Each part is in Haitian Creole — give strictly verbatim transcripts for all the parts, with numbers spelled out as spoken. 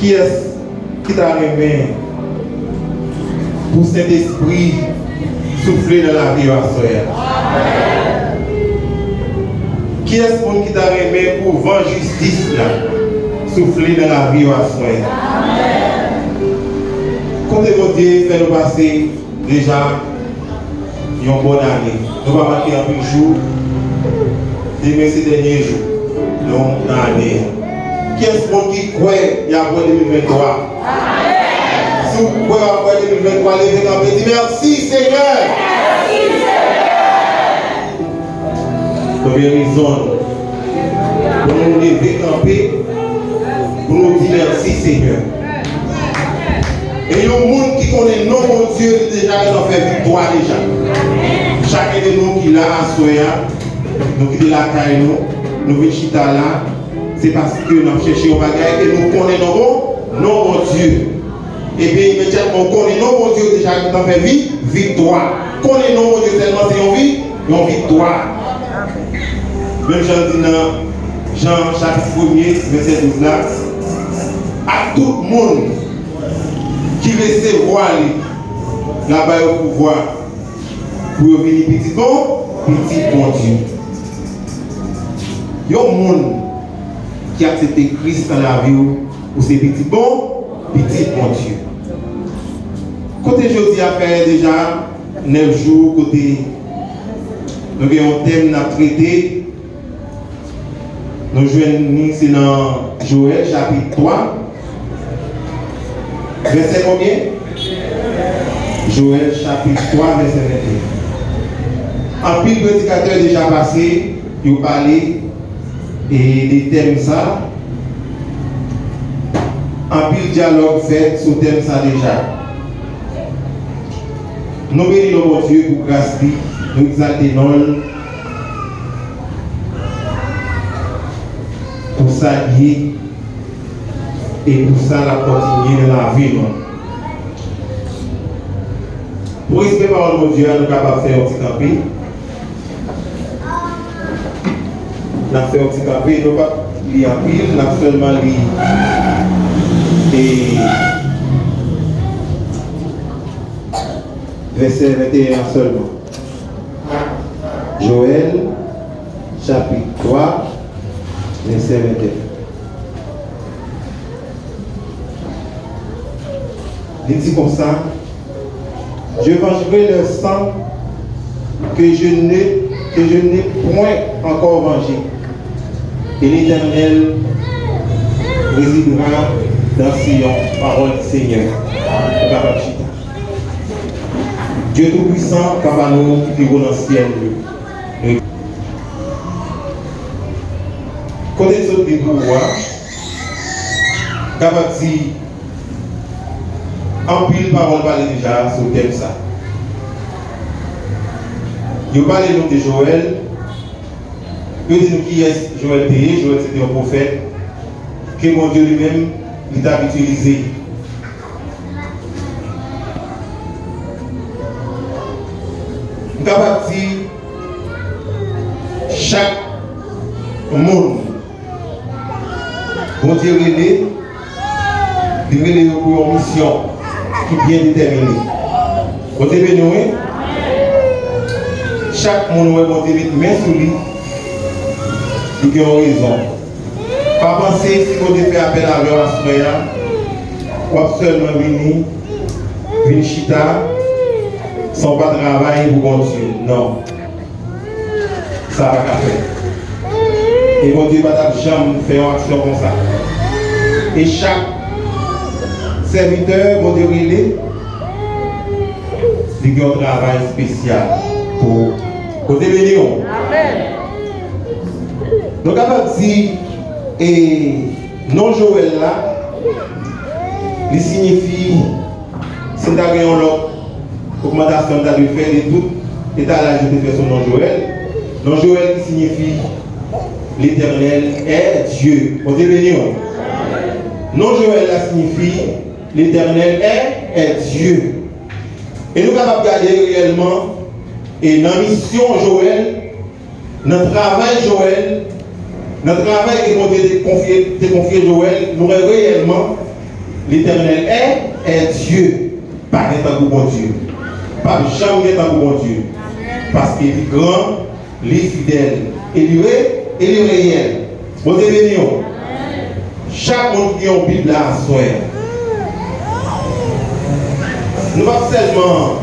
Kiyès ki ta renmen pou Sentespri soufle nan lavi yo aswè a? Kiyès moun ki ta renmen pou van jistis la soufle nan lavi yo aswè a? Kote Bondye fè nou pase deja yon bòn ane. Nou pa manke anpil jou. Demen se dènye jou nou nan ane a. Kiyès moun ki kwè y ap wè de mil venntwa? Si w kwè w ap wè de mil venntwa, leve kanpe, di, "Mèsi, Senyè!" Nou gen rezon pou nou leve kanpe, pou nou di, "Mèsi, Senyè." E yon moun ki konnen non Bondye, li deja gentan fè viktwa deja. Chak de nou ki la aswè a, nou kite lakay nou, nou vin chita la, se paske n ap chèche yon bagay e nou konnen non Bon, non Bondye. Ebyen, imedyatman, ou konnen non Bondye, ou deja gentan fè vi, viktwa. Konnen non Bondye sèlman se yon vi, yon viktwa. Menm jan l di nan Jan chapit premye, vèsè douz la, ak tout moun ki resevwa li, l ap ba yo pouvwa pou yo vini pitit bon, pitit Bondye. Yon moun ki aksepte Kris nan lavi w, ou se pitit bon, pitit Bondye. Kote jodi a fè deja nèf jou, kote nou gen yon tèm n ap trete, nou jwenn ni se nan Jowèl chapit twa, vèsè konbyen? Jowèl chapit twa, vèsè venteyen. Anpil predikatè deja pase, yo pale, e, de tèm sa. Anpil dyalòg fèt sou tèm sa deja. Nou beni non Bondye pou gras li, nou egzalte non l pou sa l ye e pou sa l ap kontinye nan lavi nou. Pou respè pawòl Bondye a, nou kapab fè yon ti kanpe. N ap fè yon ti kanpe, nou p ap li anpil, n ap sèlman li e vèsè venteyen an sèlman. Jowèl, chapit twa, vèsè venteyen. Li di konsa, "Je vengerai leur sang que je ne, que je n'ai point encore vengé, et l'Éternel résidera dans Sion." Pawòl Senyè. Ou kapab chita. Dye Toupisan, Papa nou ki pi wo nan syèl yo. Kote n sot li pou ou a, kapab di, anpil pawòl pale deja sou tèm sa. Yo pale nou de Jowèl, yo di nou kiyès Jowèl te ye. Jowèl se te yon pwofèt ke Bondye li menm, li t ap itilize. M kapab di, chak moun Bondye rele, li rele yo pou yon misyon ki byen detèmine. Bondye beni w, wi. Chak moun ou wè Bondye met men sou li, li gen yon rezon. Pa panse si Bondye fè apèl avè w aswè a, w ap sèlman vini, vin chita, san w pa travay pou Bondye. Non. Sa pa ka fèt. E Bondye pa t ap janm fè yon aksyon konsa. E chak sèvitè Bondye rele, li gen yon travay espesyal pou ou. Bondye beni w. Amèn. Nou kapab di, e, non Jowèl la, li siyifi, si m ta gen yon lòt ogmantasyon m ta dwe fè de tout etalaj yo te fè sou non Jowèl, non Jowèl ki siyifi L'Éternel est Dieu. Bondye beni w. Non Jowèl la siyifi L'Éternel est, est Dieu. E nou kapab gade reyèlman, e nan misyon Jowèl, nan travay Jowèl, nan travay ke Bondye te konfye, te konfye Jowèl, nou wè reyèlman, L'Éternel est, est Dieu. Pa gen tankou Bondye. P ap janm gen tankou Bondye. Paske li gran, li fidèl, e li re, e li reyèl. Bondye beni w. Chak moun ki gen yon Bib la aswè a, nou p ap sèlman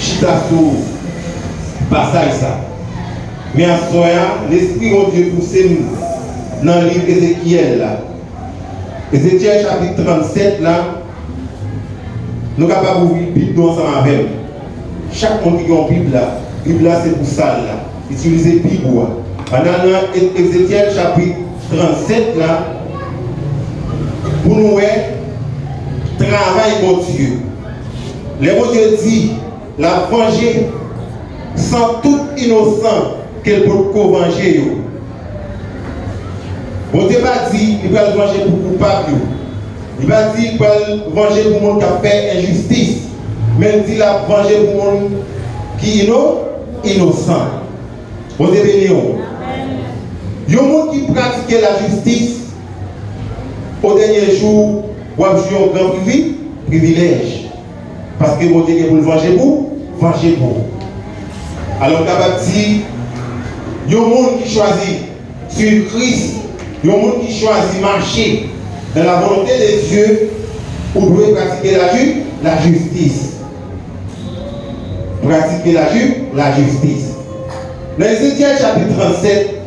chita sou pasaj sa. Men aswè a, Lespri Bondye pouse m nan liv Ezekyèl la. Ezekyèl chapit trannsèt la, nou kapab ouvri Bib nou ansanm avè m. Chak moun ki gen yon Bib la, Bib la se pou sa l la. Itilize Bib ou a. Ann al nan E-, Ezekyèl chapit trannsèt la, pou nou wè travay Bondye. Lè Bondye di, l ap vanje san tout inosan ke l potko vanje yo. Bondye pa di li pral vanje pou koupab yo. Li pa di li pral vanje pou moun k ap fè enjistis. Men l di l ap vanje pou moun ki ino-, inosan. Bondye beni w. Yon moun ki pratike lajistis, o dènye jou, w ap jwi yon gran privi-, privilèj. Paske Bondye gen pou l vanje pou, vanje pou. Alò, m kapab di, yon moun ki chwazi suiv Kris, yon moun ki chwazi mache dans la volonté de Dieu, ou dwe pratike laju-, lajistis. Pratike laju-, lajistis. Nan Ezekyèl chapit trannsèt,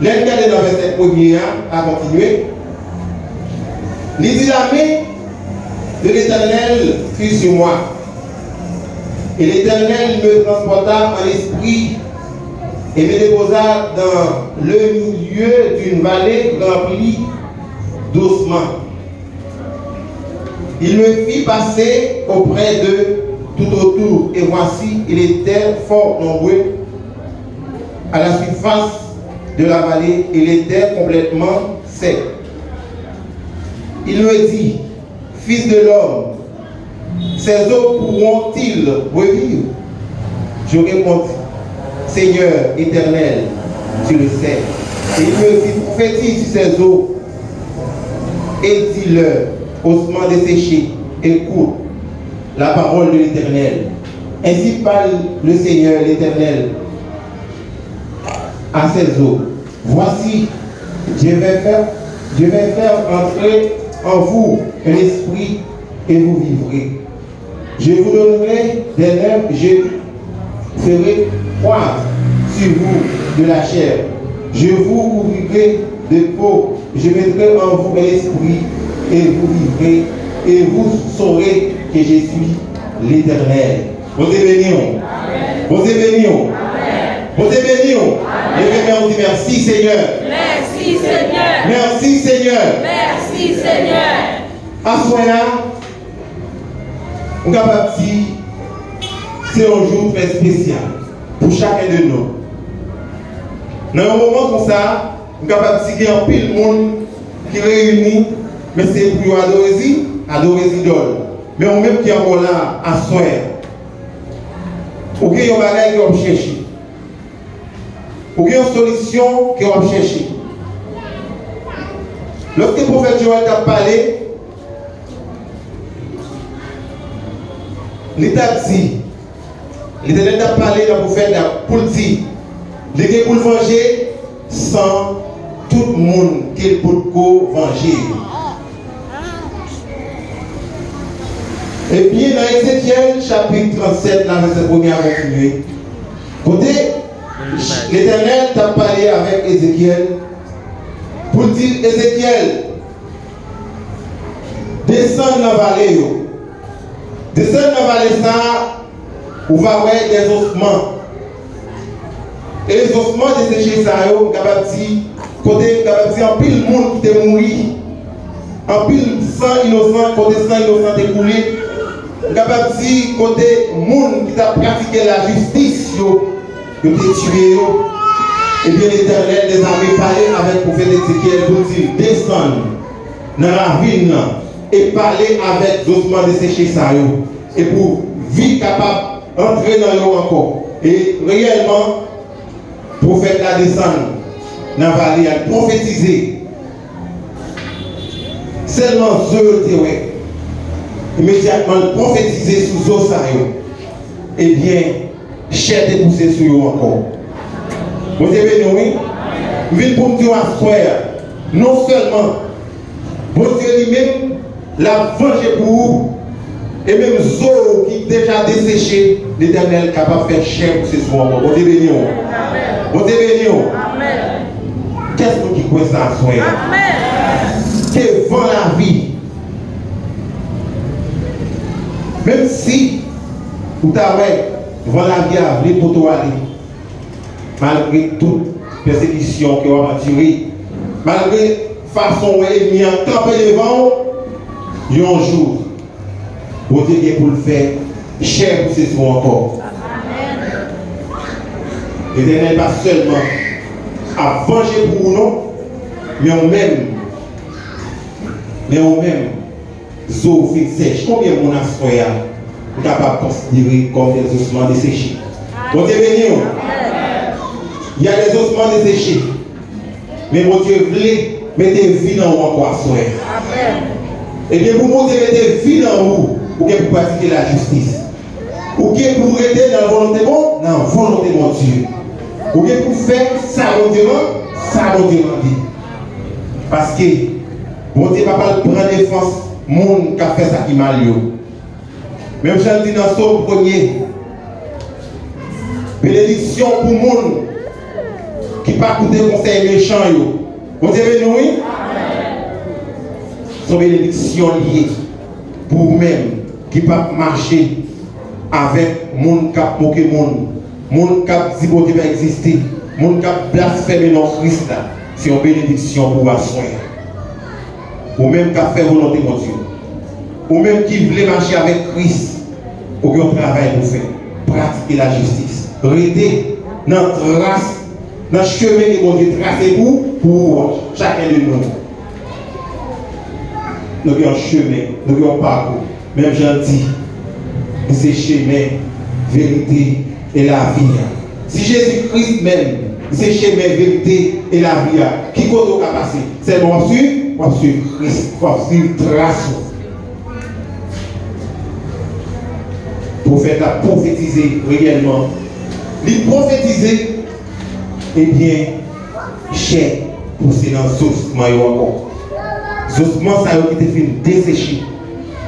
lè n gade nan vèsè premye a, a kontinye, li di, la main de l'Éternel fut sur moi, et l'Éternel me transporta en esprit et me déposa dans le milieu d'une vallée remplie d'ossements. Il me fit passer auprès d'eux tout autour, et voici, ils étaient fort nombreux à la surface de la vallée, et ils étaient complètement secs. Il me dit, fils de l'homme, ces os pourront-ils revivre ? Je répondis, Seigneur éternel, tu le sais. Et il me dit, prophétise sur ces os et dis-leur, ossements desséchés, écoute la parole de l'Éternel. Ainsi parle le Seigneur l'Éternel à ces os. Voici, je vais faire, je vais faire entrer en vous un esprit et vous vivrez. Je vous donnerai des nerfs, je ferai croître sur vous de la chair. Je vous couvrirai de peau, je mettrai en vous un esprit et vous vivrez, et vous saurez que je suis l'Éternel. Bondye beni w. Bondye beni w. Bondye beni w. Leve men w, di, mèsi, Senyè. Mèsi, Senyè. Mèsi, Senyè. Mèsi, Senyè. Aswè a, m kapab di, se yon jou trè espesyal pou chaken de nou. Nan yon moman konsa, m kapab di gen anpil moun ki reyini, men se pou yo adore zi-, adore zidòl. Men ou menm ki ankò la aswè a, ou gen yon bagay ke w ap chèche. Ou gen yon solisyon ke w ap chèche. Lòske pwofèt Jowèl t ap pale, li t ap di, Letènèl t ap pale nan pwofèt la pou l di, li gen pou l vanje san tout moun ke l potko vanje yo. Ebyen, nan Ezekyèl chapit trannsèt la, vèsè premye a kontinye, kote Letènèl t ap pale avèk Ezekyèl pou l di l, Ezekyèl, desann nan vale yo. Desann nan vale sa a, ou va wè dèzosman. E zosman deseche sa yo, m kapab di, kote m kapab di anpil moun ki te mouri, anpil san inosan, kote san inosan te koule. M kapab di kote moun ki t ap pratike lajistis yo, yo te tiye yo. Ebyen, Letènèl dèzame pale avèk pwofèt Ezekyèl pou l di l, desann nan ravin nan e pale avèk zosman deseche sa yo, e pou vi kapab antre nan yo ankò. E reyèlman, pwofèt la desann nan vale a, l pwofetize. Sèlman zo yo te wè. Imedyatman, l pwofetize sou zo sa yo. Ebyen, chè te pouse sou yo ankò. Bondye beni w, wi. M vin pou m di w aswè a, non sèlman Bondye li menm, l ap vanje pou ou, e menm zo w ki deja deseche, Letènèl kapab fè chè pouse sou ou ankò. Bondye beni w. Bondye beni w. Kèk moun ki kwè sa aswè a? Ke van lavi, menm si ou ta wè van lavi a vle pote w ale, malgre tout pèsekisyon ke w ap andire, malgre fason w wè ènmi an kanpe devan w, yon jou, Bondye gen pou l fè chè pouse sou ou ankò. Letènèl pa sèlman ap vanje pou ou non, men ou menm, men ou menm, zo w fin sèch. Konbyen moun aswè a n kapab konsidere kòm des ossements desséchés? Bondye beni w. Il y a des ossements desséchés. Men Bondye vle mete vi nan ou ankò aswè. Ebyen, pou Bondye mete vi nan ou, ou gen pou pratike lajistis. Ou gen pou rete nan volonte Bon, nan volonte Bondye. Ou gen pou fè sa Bondye man, sa Bondye mande. Paske Bondye p ap al pran defans moun k ap fè sa ki mal yo. Menm jan l di nan Sòm premye, benediksyon pou moun ki pa koute konsèy mechan yo. Bondye beni w, wi. Se yon benediksyon li ye pou ou menm ki p ap mache avèk moun k ap moke moun, moun k ap di Bondye pa egziste, moun k ap blasfeme non Kris la. Se yon benediksyon pou w aswè a. Ou menm k ap fè volonte Bondye, ou menm ki vle mache avèk Kris, ou gen yon travay pou fè. Pratike lajistis. Rete nan tras, nan chemen ke Bondye trase pou, pou ou an. Chaken de nou, nou gen yon chemen, nou gen yon pakou. Menm jan l di, li se chemen, verite e lavi a. Si Jezi Kris menm, li se chemen, verite e lavi a, ki kote w ka pase? Sèlman w ap swiv, w ap swiv Kris, w ap swiv tras ou. Pwofèt la pwofetize reyèlman. Li pwofetize, ebyen, chè pouse nan zosman yo ankò. Zosman sa yo ki te fin deseche,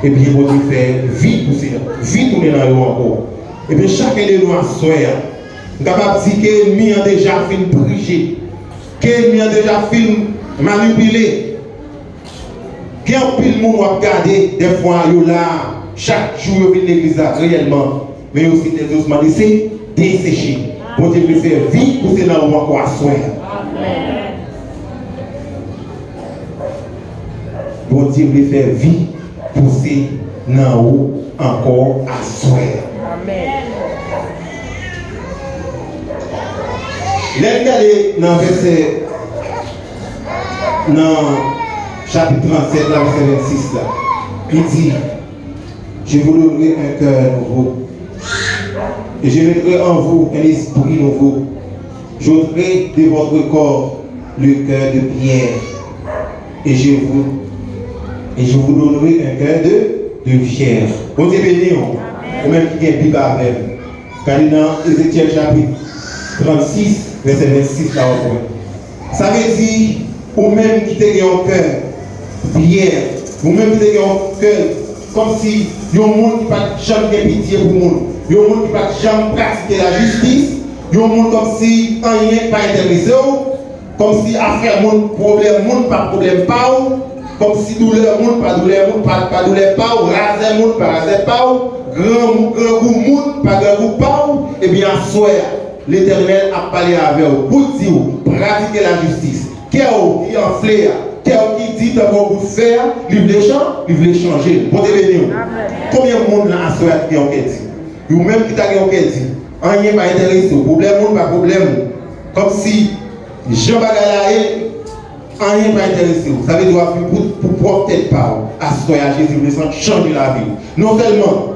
ebyen, Bondye fè vi pouse nan, vi tounen nan yo ankò. Ebyen, chaken de nou aswè a, m kapab di ke ènmi an deja fin prije, ke ènmi an deja fin manipile. Gen anpil moun w ap gade, dèfwa yo la, chak jou yo vin legliz la reyèlman, men yo se des ossements desé-, desséchés. Bondye vle fè vi pouse nan ou ankò aswè a. Bondye vle fè vi pouse nan ou ankò aswè a. Lè n gade nan vèsè, nan chapit trannsèt la, vèsè vennsis la, li di, Je vous donnerai un cœur nouveau, et je mettrai en vous un esprit nouveau. J'ôterai de votre corps le cœur de pierre, et je vous, et je vous donnerai un cœur de, de chair. Bondye beni w, ou menm ki gen Bib avè m. Gade nan Ezekyèl chapit trannsis, vèsè vennsis la, w ap wè. Sa vle di, ou menm ki te gen yon kè pyè, ou menm ki te gen yon kè kòmsi yon moun ki pa t janm gen pitye pou moun, yon moun ki pa t janm pratike lajistis, yon moun kòmsi anyen pa enterese w, kòmsi afè moun, pwoblèm moun pa pwoblèm pa w, kòmsi doulè moun pa doulè moun, pa, pa doulè pa w, razè moun pa razè pa w, gran, grangou moun pa grangou pa w, ebyen aswè a, Letènèl ap pale avè w pou di w pratike lajistis. Kè w ki anfle a, kè w ki di tankou yon bout fè a, li vle chan-, li vle chanje l. Bondye beni w. Konbyen moun la aswè a ki gen yon kè di? Ou menm ki ta gen yon kè di, anyen pa enterese w, pwoblèm moun pa pwoblèm ou. Kòmsi jan bagay la ye, anyen pa enterese w. Sa vle di w ap viv pou, pou pwòp tèt pa w. Aswè a, Jezi vle san-, chanje lavi w. Non sèlman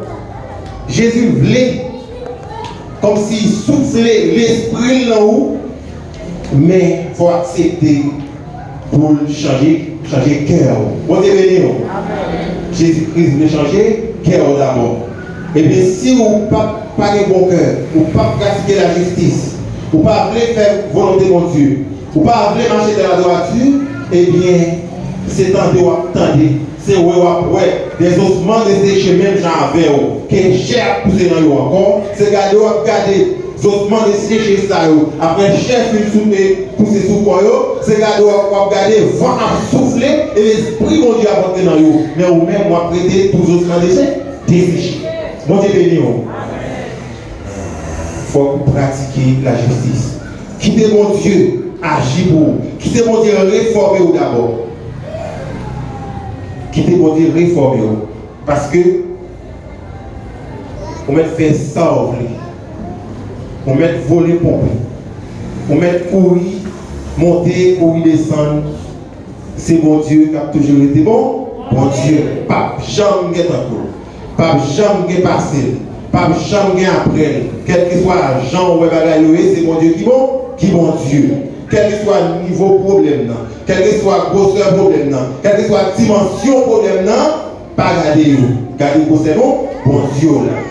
Jezi vle kòmsi soufle lespri l nan ou, men fò w aksepte pou l chanje Chanje kè w. Bondye beni w. Jezi Kris vle chanje kè w dabò. Ebyen, si ou p ap, pa gen bon kè, ou p ap pratike lajistis, ou pa vle fè volonte Bondye, ou pa vle mache dans la droiture, ebyen, se tande w ap tande, se wè w ap wè, des ossements desséchés menm jan avè w, ke chè ap pouse nan yo ankò, se gade w ap gade zosman desheche sa yo, apre chè fin sou, e, pouse sou kò yo, se gade w ap, w ap gade van ap soufle, e Lespri Bondye ap antre nan yo. Men ou menm, w ap rete tou zosman deshe-, desheche. Bondye beni w. Fòk ou pratike lajistis. Kite Bondye aji pou ou. Kite Bondye refòme w dabò. Kite Bondye refòme w. Paske ou mèt fè sa w vle. Ou mèt vole ponpe. Ou mèt kouri monte, kouri desann. Se Bondye k ap toujou rete bon. Bondye p ap janm gen tankou l. P ap janm gen pase l. P ap janm gen apre l. Kèlkeswa jan w wè bagay yo ye, se Bondye ki bon, ki Bondye. Kèlkeswa nivo pwoblèm nan, kèlkeswa gwosè pwoblèm nan, kèlkeswa dimansyon pwoblèm nan, pa gade yo. Gade gwosè bon, Bondye w la.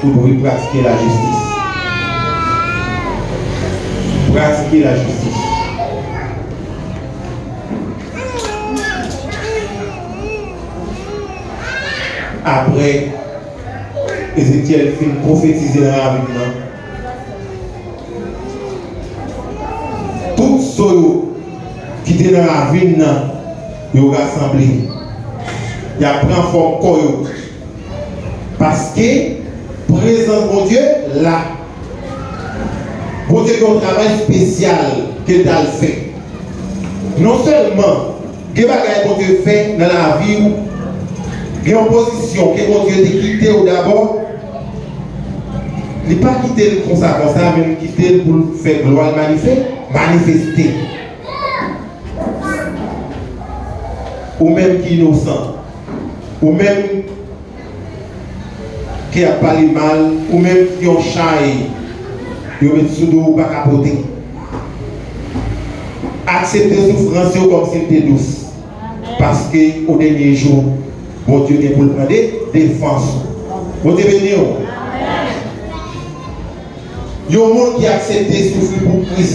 Ou dwe pratike lajistis. Pratike lajistis. Apre Ezekyèl fin pwofetize nan ravin nan, tout so yo ki te nan ravin nan, yo rasanble. Y ap pran fòm kò yo. Paske prezans Bondye la. Bondye gen yon travay espesyal ke l t al fè. Non sèlman gen bagay Bondye fè nan lavi w, gen yon pozisyon ke Bondye te kite w dabò, li pa kite l konsa konsa, men l kite l pou l fè glwa l manife-, manifeste. Ou menm ki inosan, ou menm ki ap pale mal, ou menm ki yon chay yo met sou do w ou pa ka pote. Aksepte soufrans yo kòmsi l te dous. Paske o dènye jou, Bondye gen pou l pran de-, defans ou. Bondye beni w. Yon moun ki aksepte soufri pou Kris,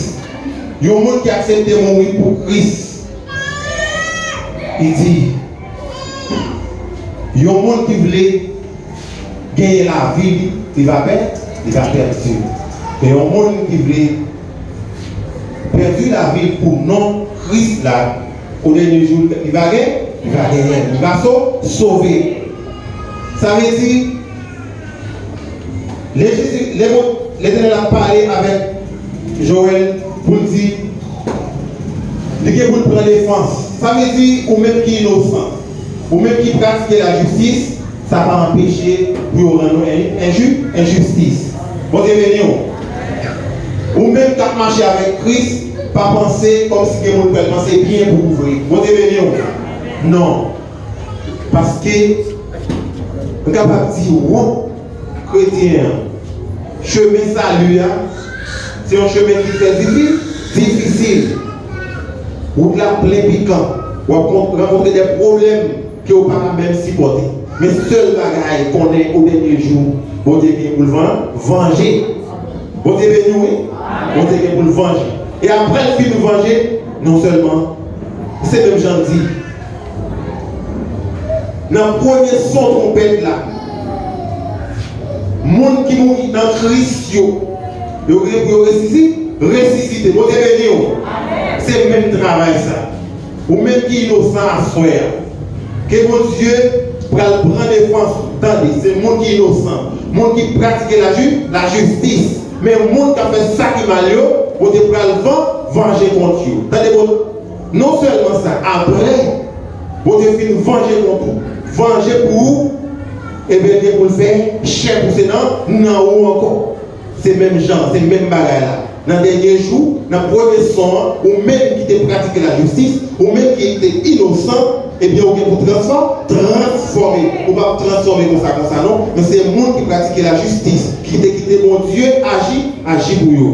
yon moun ki aksepte mouri pou Kris, li di, yon moun ki vle genyen lavi li, li va pè-, li va pèdi. Men yon moun ki vle pèdi lavi l pou non Kris la, o dènye jou, li va gen-, li va genyen, li va so-, sove. Sa vle di, lè Jezi, lè Bon-, Letènèl ap pale avèk Jowèl pou l di, li gen pou l pran defans. Sa vle di, ou menm ki inosan, ou menm ki pratike lajistis, sa pa anpeche pou yo rann ou en-, enji-, enjistis. Bondye beni w. Ou menm k ap mache avèk Kris, pa panse kòmsi gen moun pral panse byen pou ou vre. Bondye beni w. Non. Paske, m kapab di, wont kretyen an, chemen sali a, se yon chemen ki trè difi-, difisil. Wout la plen pikan. W ap kon-, rankontre de pwoblèm ke w pa ka menm sipòte. Men sèl bagay, konnen o dènye jou, Bondye gen pou l van-, vanje. Bondye beni w, wi. Bondye gen pou l vanje. E apre l fin vanje, non sèlman, se menm jan l di, nan premye son twonpèt la, moun ki mouri nan Kris yo, yo gen pou yo resisi-, resisite. Bondye beni w. Se menm travay sa. Ou menm ki inosan aswè a, ke Bondye pral pran defans ou. Tande, se moun ki inosan, moun ki pratike laji-, lajistis. Men moun k ap fè sa ki mal yo, Bondye pral van-, vanje kont yo. Tande, bon, non sèlman sa, apre Bondye fin vanje kont ou, vanje pou ou, ebyen, gen pou l fè chè pouse nan, nan ou ankò. Se menm jan, se menm bagay la. Nan dènye jou, nan premye son an, ou menm ki te pratike lajistis, ou menm ki te inosan, ebyen, ou gen pou transfò-, transfòme. Ou p ap transfòme konsa, konsa, non. Men se moun ki pratike lajistis, ki te kite Bondye aji, aji pou yo.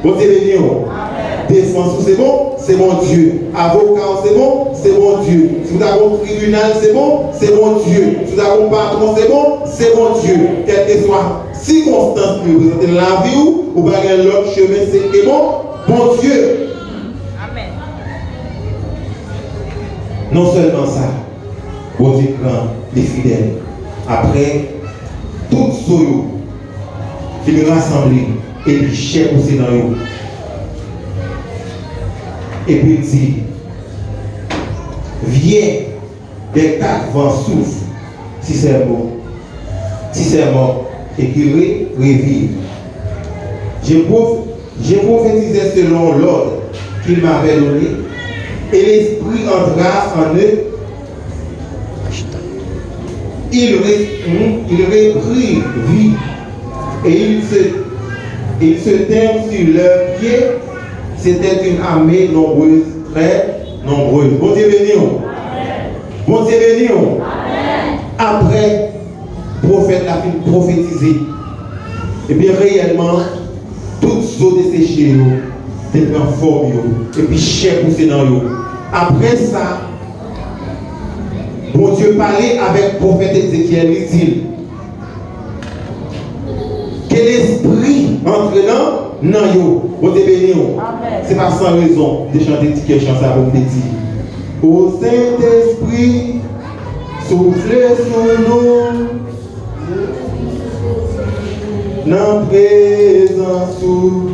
Bondye beni w. Defans ou se bon, se Bondye. Avoka w se bon, se Bondye. Si w ta gon tribinal, se bon, se Bondye. Si w ta gon patwon, se bon, se Bondye. Kèlkeswa sikonstans ki reprezante nan lavi w, ou pa gen lòt chemen, se ke bon, Bondye. Amèn. Non sèlman sa, Bondye gran, li fidèl. Apre tout zo yo fin rasanble, epi chè pouse nan yo. Epi l di, viens, des quatre vents soufflent, si c'est mort, si c'est mort, et qu'il re- revive. Je prof- Je prophétisai selon l'ordre qu'il m'avait donné, et l'esprit entra en eux. Ils, re- hmm, ils reprirent vie, et ils se, ils se tinrent sur leurs pieds. C'était une armée nombreuse, très nombreuse. Bondye beni w. Bondye beni w. Apre pwofèt la fin pwofetize, ebyen, reyèlman, tout zo deseche yo te pran fòm yo, epi chè pouse nan yo. Apre sa, Bondye pale avèk pwofèt Ezekyèl, li di l, ke lespri antre nan, nan yo. Bondye beni w. Amèn. Se pa san rezon m te chante ti kè chan sa pou m te di, O Sentespri, soufle sou nou nan prezans ou.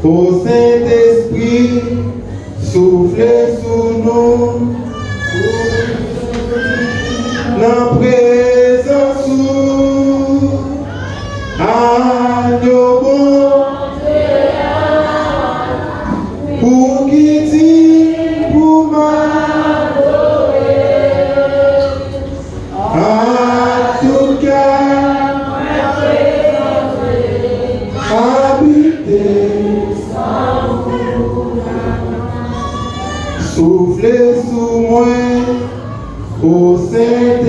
O Sentespri, soufle sou nou nan prezans ou. Agno Bondye a, ou ki di pou m adore. Ak tout kè mwen, abite. Soufle sou mwen, o Sentespri.